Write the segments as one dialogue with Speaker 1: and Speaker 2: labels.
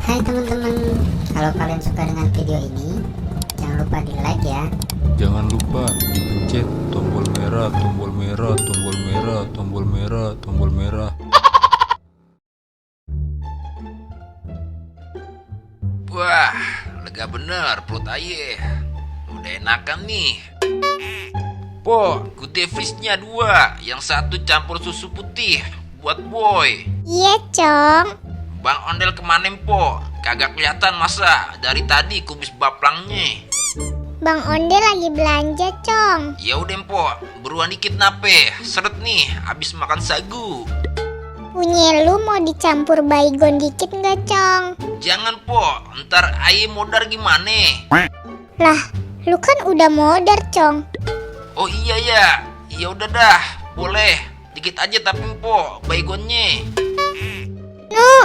Speaker 1: Hai teman-teman, kalau kalian suka dengan video ini, jangan lupa di like ya.
Speaker 2: Jangan lupa dipencet tombol merah, tombol merah, tombol merah, tombol merah, tombol merah.
Speaker 3: Wah, lega bener perut aye. Udah enakan nih. Po, Good Freeze-nya 2, yang satu campur susu putih buat boy.
Speaker 4: Iya, Cong.
Speaker 3: Bang Ondel kemana, Po? Kagak kelihatan masa dari tadi kubis baplangnya.
Speaker 4: Bang Onde lagi belanja, Cong.
Speaker 3: Ya udah, Po, buruan dikit nape. Seret nih, abis makan sagu.
Speaker 4: Punya lu mau dicampur baygon dikit nggak, Cong?
Speaker 3: Jangan, Po, ntar aye modar gimana?
Speaker 4: Lah, lu kan udah modar, Cong.
Speaker 3: Oh iya ya, ya udah dah, boleh. Dikit aja tapi, Po, baygonnya.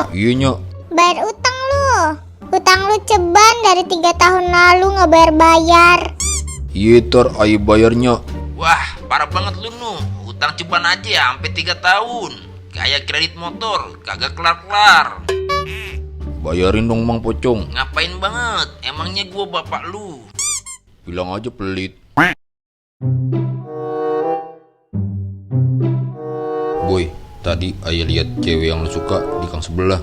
Speaker 2: Iya nyok.
Speaker 4: Bayar utang lu. Utang lu ceban dari 3 tahun lalu nggak bayar-bayar.
Speaker 2: Iya tar ayo bayarnya.
Speaker 3: Wah, parah banget lu nu. Utang ceban aja sampai 3 tahun. Kayak kredit motor, kagak kelar-kelar.
Speaker 2: Bayarin dong Mang Pocong.
Speaker 3: Ngapain banget? Emangnya gua bapak lu?
Speaker 2: Bilang aja pelit. Boy, tadi ayah lihat cewek yang lu suka di gang sebelah.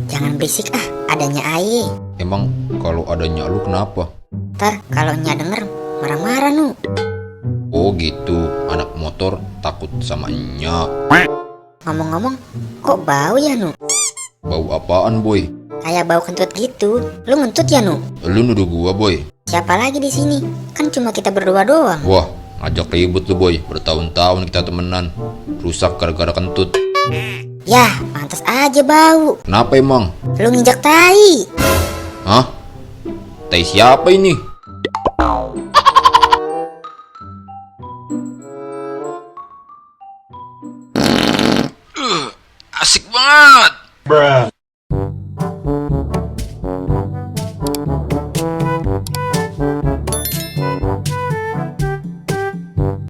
Speaker 1: Jangan berisik adanya Aye.
Speaker 2: Emang kalau adanya lu kenapa?
Speaker 1: Ntar kalau Nya denger marah-marah nu.
Speaker 2: Oh gitu, anak motor takut sama Nya.
Speaker 1: Ngomong-ngomong, kok bau ya nu?
Speaker 2: Bau apaan boy?
Speaker 1: Kayak bau kentut gitu. Lu ngentut ya nu?
Speaker 2: Lu nuduh gua boy?
Speaker 1: Siapa lagi di sini? Kan cuma kita berdua doang.
Speaker 2: Wah, ngajak ribut lu boy. Bertahun-tahun kita temenan. Rusak gara-gara kentut.
Speaker 1: Yah, pantas aja bau.
Speaker 2: Kenapa emang?
Speaker 1: Lu nginjak tai.
Speaker 2: Hah? Tai siapa ini?
Speaker 3: Asik banget.